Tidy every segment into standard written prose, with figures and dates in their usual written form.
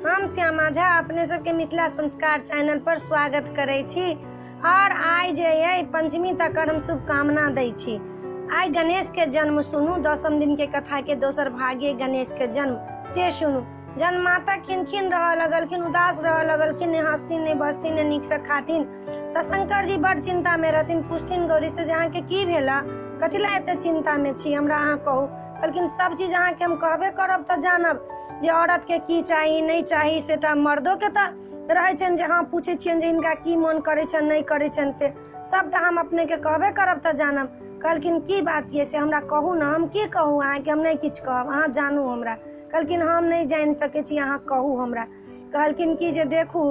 हम श्यामा झा अपने सबके मिथिला संस्कार चैनल पर स्वागत करै छी। और आइ जे अइ पंचमी तकर हम शुभकामना दै छी। आइ गणेश के जन्म सुनू, दसम दिन के कथा के दोसर भाग्य गणेश के जन्म से सुनू। जन माता खिन रह लगलखिन, उदास रह लगलखिन, नहि हँसथिन नहि बजथिन नहि नीकसँ खाथिन। तऽ शंकर जी बड़ चिंता में रहथिन। पुछथिन गौरी से जे अहाँके की भेल, कथी लए एते चिंता में छी, हमरा अहाँ कहू। कहलखिन सब चीज अहाँके हम कहबे करब तऽ जानब जे औरत के की चाही नहि चाही। सेटा मर्दोके तऽ रहै छनि जे हाँ पूछै छियनि जे हिनका की मोन करै छनि नहि करै छनि, से सबटा हम अपनेके कहबे करब तऽ जानब। कहलखिन की बात ये से हमरा कहू ने। हम की कहू अहाँके, हम नहि किछु कहब, अहाँ जानू हमरा। कहलखिन हम नहि जानि सकै छी, अहाँ कहू हमरा। कहलखिन कि जे देखू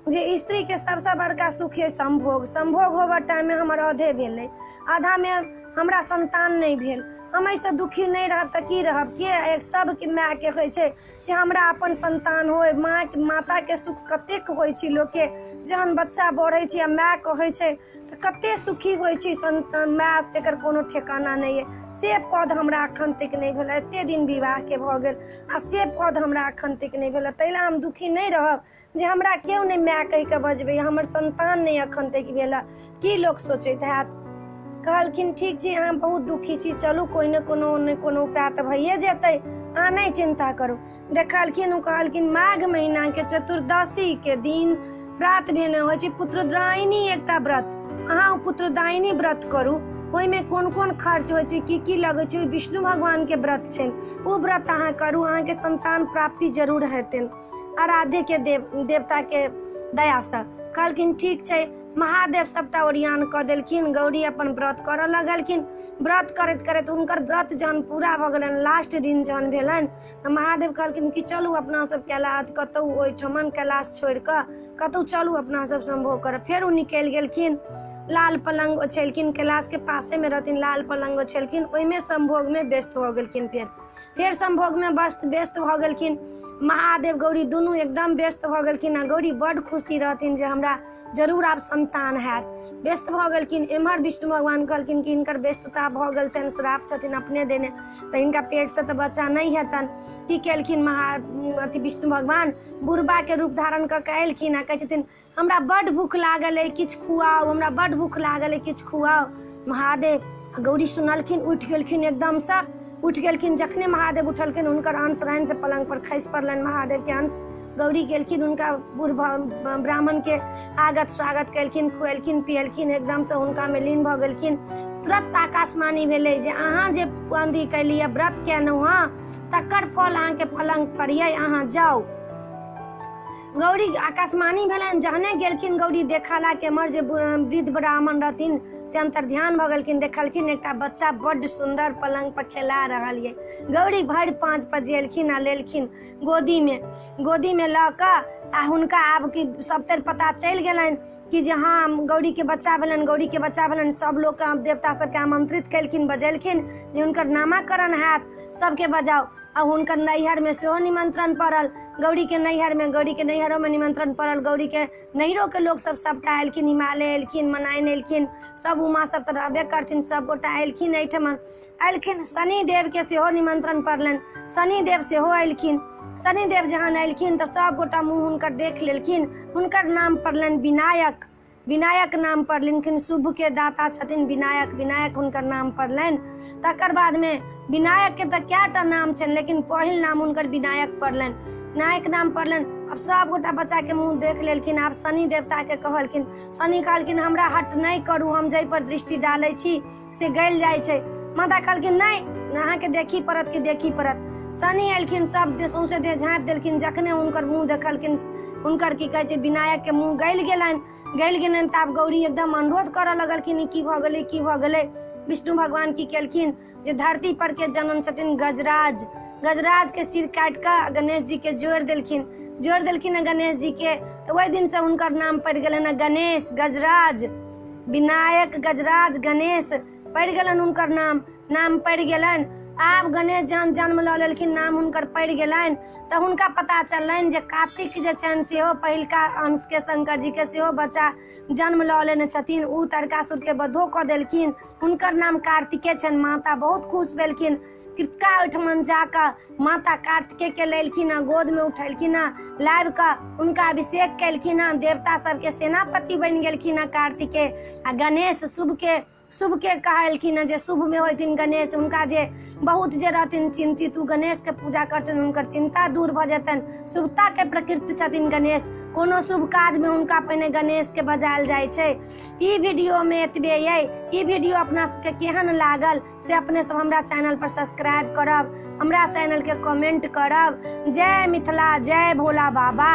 जे स्त्री के सबसँ बड़का सुख ये संभोग। संभोग होबऽ टाइम में हमर अधे भेलै, आधा में हमरा संतान नहि भेल। हम एहिसँ दुखी नहि रहब तऽ की रहब? के एक सबके मायके होइ छै जे हमरा अपन संतान होय। माँ माताके सुख कतेक होइ छै लोकके, जहन बच्चा बढ़ै छै आ माय कहै छै तऽ कते सुखी होइ छै संतान माय, तकर कोनो ठेकाना नहि अइ। से पद हमरा अखन तक नहि भेल, एते दिन विवाहके भऽ गेल आ से पद हमरा अखन तक नहि भेल। ताहि लए हम दुखी नहि रहब जे हमरा केओ नहि माय कहि कऽ बजबै, हमर संतान नहि अखन तक भेल। की लोक सोचैत हैत? कहलखिन ठीक छी, अहाँ बहुत दुखी छी, चलू कोइ ने कोनो ने कोनो उपाय तऽ भइए जेतै, अहाँ नहि चिंता करू। देखलखिन ओ कहलखिन माघ महीना के चतुर्दशी के दिन प्रात भेने होइ छै पुत्रदायिनी एकटा व्रत, अहाँ ओ पुत्रदायिनी व्रत करू। ओहिमे कोन कोन खर्च होइ छै, की की लगै छै, विष्णु भगवान के व्रत छनि, ओ व्रत अहाँ करू, अहाँके संतान प्राप्ति जरूर हेतनि आराध्य के देवता के दयासँ। कहलखिन ठीक छै। महादेव सबटा ओरियान कऽ देलखिन। गौरी अपन व्रत करऽ लगलखिन। व्रत करैत करैत हुनकर व्रत जहन पूरा भऽ गेलनि, लास्ट दिन जहन भेलनि तऽ महादेव कहलखिन कि चलू अपना सब कैलाश कतहु ओहिठमन कैलाश छोड़ि कऽ कतहु चलू अपना सब संभोग करऽ। फेर ओ निकलि गेलखिन, लाल पलंग ओछेलखिन, कैलाश के पासे में रहथिन, लाल पलंग ओछेलखिन, ओहिमे संभोग में व्यस्त भऽ गेलखिन। फेर संभोग में व्यस्त भऽ गेलखिन। महादेव गौरी दुनू एकदम व्यस्त भऽ गेलखिन आ गौरी बड खुशी रहथिन जे हमरा जरूर आब संतान हैत। व्यस्त भऽ गेलखिन। एम्हर विष्णु भगवान कहलखिन कि हिनकर व्यस्तता भऽ गेल छनि, श्राप छथिन अपने देने, तऽ हिनका पेटसँ तऽ बच्चा नहि हेतनि। की केलखिन अथी विष्णु भगवान बुढ़बा के रूप धारण कऽ के एलखिन आ कहै छथिन हमरा बड भूख लागल अइ, किछु खुआउ, हमरा बड भूख लागल अइ, किछु खुआउ। महादेव गौरी सुनलखिन, उठि गेलखिन, एकदमसँ उठि गेलखिन। जखने महादेव उठलखिन हुनकर अंश रहनि से पलंग पर खसि पड़लनि महादेव के अंश। गौरी गेलखिन, हुनका बूढ़ ब्राह्मण के आगत स्वागत केलखिन, खुएलखिन पियलखिन, एकदमसँ हुनका में लीन भऽ गेलखिन। तुरंत आकाशवाणी भेलै जे अहाँ जे अथी केलियै व्रत केलहुँ हँ तकर फल अहाँके पलंग पर ये, अहाँ जाउ। गौरी आकाशवाणी भेलनि। जहने गेलखिन गौरी देखला के एम्हर जे वृद्ध ब्राह्मण रहथिन से अंतर्ध्यान भऽ गेलखिन। देखलखिन एकटा बच्चा बड्ड सुन्दर पलंग पर खेला रहल ये। गौरी भरि पाँच पजेलखिन आ लेलखिन गोदी में लऽ कऽ आ हुनका आब कि सबतरि पता चलि गेलनि कि जे हाँ गौरी के बच्चा भेलनि, गौरी के बच्चा भेलनि। सब लोक देवता सबके आमंत्रित केलखिन, बजेलखिन जे हुनकर नामाकरण हैत, सबके बजाउ। आ हुनकर नैहर में सेहो निमंत्रण पड़ल, गौरी के नैहर में, गौरी के नैहरों में निमंत्रण पड़ल। गौरी के नैहरों के लोग सब सबटा एलखिन, हिमालय एलखिन, मनाइन एलखिन, सब उमा सब तऽ रहबे करथिन, सब गोटा एलखिन एहिठमन एलखिन। शनिदेव के सेहो निमंत्रण पड़लनि, शनिदेव सेहो एलखिन। शनिदेव जहन एलखिन तऽ सब गोटा मुँह हुनकर देख लेलखिन। हुनकर नाम पड़लनि विनायक, विनायक नाम पड़लखिन, शुभ के दाता छथिन विनायक, विनायक हुनकर नाम पड़लनि। तकर बाद में विनायक के तऽ कएटा नाम छनि, लेकिन पहिल नाम हुनकर विनायक पड़लनि, विनायक नाम पड़लनि। आब सब गोटा बच्चा के मुँह देख लेलखिन। आब शनि देवता के कहलखिन, शनि कहलखिन हमरा हट नहि करू, हम जाहि पर दृष्टि डालै छी से गलि जाइ छै। माता कहलखिन नहि, अहाँके देखी पड़त कि देखी पड़त। शनि एलखिन, सब सौंसे देह झाँपि देलखिन। जखने हुनकर मुँह देखलखिन, हुनकर की कहै छै विनायक के मुँह गलि गेलनि। गलि गेलनि तऽ आब गौरी एकदम अनुरोध करऽ लगलखिन, की भऽ गेलै, की भऽ गेलै। विष्णु भगवान की केलखिन जे धरती पर के जनम छथिन गजराज, गजराज के सिर काटि कऽ गणेश जी के जोड़ि देलखिन, जोड़ि देलखिन गणेश जी के। तऽ ओहि दिनसँ हुनकर नाम पड़ि गेलनि गणेश गजराज, विनायक गजराज गणेश पड़ि गेलनि हुनकर नाम, नाम पड़ि गेलनि। आब गणेश जहन जन्म लऽ लेलखिन, नाम हुनकर पड़ि गेलनि। तऽ हुनका पता चललनि जे कार्तिक जे छनि सेहो पहिलका अंशके शंकर जीके सेहो बच्चा जन्म लऽ लेने छथिन। ओ तारकासुरके वधो कऽ देलखिन, हुनकर नाम कार्तिके छनि। माता बहुत खुश भेलखिन। कृतिका ओहिठमन जाकऽ माता कार्तिकेके लेलखिन हँ, गोदमे उठेलखिन हँ, लाबि कऽ हुनका अभिषेक केलखिन हँ। देवता सबके सेनापति बनि गेलखिन हँ कार्तिके। आ गणेश शुभके शुभके कहलखिन हँ जे शुभमे होथिन गणेश। हुनका जे बहुत जे रहथिन चिन्तित, ओ गणेशके पूजा करथिन, हुनकर चिन्ता दूर भऽ जेतनि। शुभताके प्रकृति छथिन गणेश। कोनो शुभ काजमे हुनका पहिने गणेशके बजायल जाइ छै। ई वीडियोमे एतबे अइ। ई वीडियो अपना सबके केहन लागल से अपने सब हमरा चैनल पर सब्सक्राइब करब, हमरा चैनलके कमेंट करब। जय मिथिला, जय भोला बाबा।